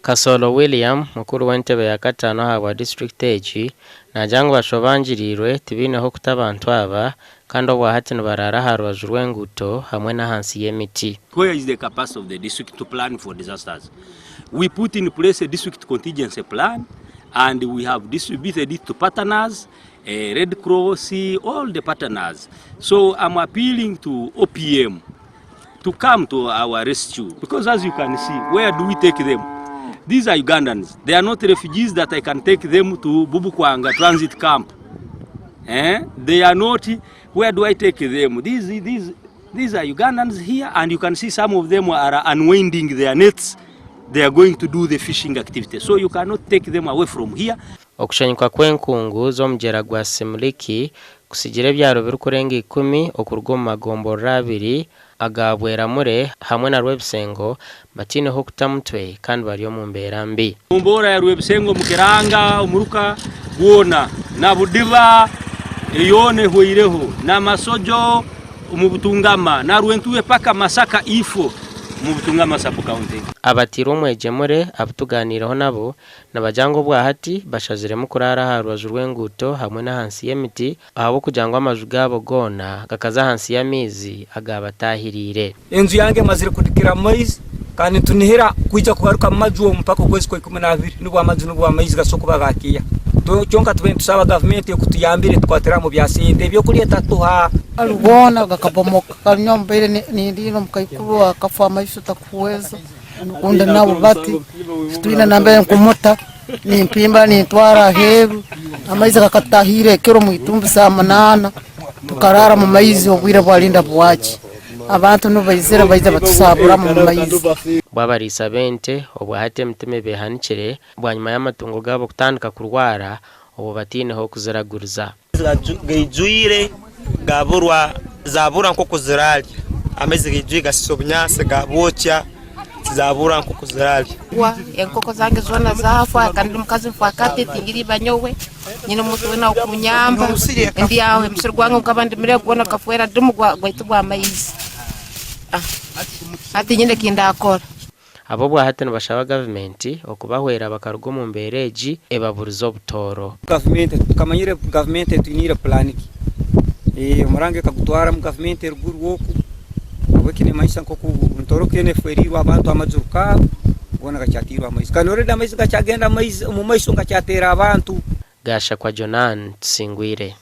Kasolo William, mukuru w'entebe ya kataano ahabwa disiturikiti egi, naagira ngu bashobangiriirwe tibaine h'okuta abantu aba kandi obwahati nibaraara aha rubaju rw'enguuto hamwe n'ahansi y'emiti. Where is the capacity of the district to plan for disasters? We put in place a district contingency plan and we have distributed it to partners, Red Cross, all the partners. So I'm appealing to OPM to come to our rescue because as you can see, where do we take them? These are Ugandans. They are not refugees that I can take them to Bubukwanga transit camp. Eh? They are not, where do I take them? These, these, these are Ugandans here and you can see some of them are unwinding their nets. They are going to do the fishing activity. So you cannot take them away from here. Okushenyuka kw'enkungu z'omugyera gwa Semuliki kutsigire ebyaro birikurenga ikumi okuruga omu magomborora abiri aga Bweramure hamwe na Rwebisengo bataine h'okuta mutwe kandi bari omu mbeera mbi. Gomborora ya Rwebisengo, Mukiranga, omuruka gwona na Budiba yoona ehweireho na Masojo omu Butungama na Rwentuhe paka Masaka Ifo omu Butungama sub county. Abatairwe omwegyemure abu tugaaniireho nabo Nibagira ngu obwahati bashaziremu kuraara aha rubaju rw'enguuto hamwe n'ahansi y'emiti ahabw'okugira ngu amaju gaabo goona gakaza ahansi y'amaizi agaabatahiriire. Enju yange emazire kudikira mu maizi kandi nitunihira kwija kugaruka mu maju omu mpaka okwezi kwa ikumi n'abiri nibwo amaju nibwo amaizi gasobola kuba gakiiha. Kyonka tube nitusaba gavumenti ekutuyambire etukwatire aha mu bya sente ebyokurya etatuha. Goona gakabomoka kandi nyowe mbaire nindiina omukaikuru akafa amaiso takuhweza. Ondi nawe bati titwine nambere nkumuta, nimpimba nintwara aheeru, amaizi gakatutahiire ekiro omu itumbi saaha munaana, tukaraara omu maizi obwire bwarinda bwakya. Abantu nubwo baizire baija batusaaburamu omu maizi. Bw'abariisa b'ente obwahati emitima ebehanikire bwanyima y'amatungo gaabo kutandika kurwara obwo bataine h'okuziraguriza. Gaijwire gaburwa zabura nkoku zirarya amaizi gaijwire gasisa obunyansi gabwokya zabura nkoku zirarya. Enkoko zange zoona zafwa kandi ndi mukazi nfakati tingire iba nyowe nyine omuntu weena ow'okunyamba ndi aho omusiri gwange nkaba ndimire gwona gukafeera dimu gwaitibwa amaizi hati tinyine eki ndakora. Aba obwahati nibashaba gavumenti okubahwera bakaruga omu mbeera egi ebaburize obutooro. Gavumenti tukamanyire gavumenti etwiniire pulaani ki? Omuranga ekagutwara omu gavumenti eruguru oku ahabw'eki nemanyisa nk'oku Ntoroka enu efwereirwe abantu amaju rukaaga goona gakyateirwe amaizi kandi already amaizi gakyagenda omu maiso gakyateera abantu. Gashakwa Jonan Tusingwire.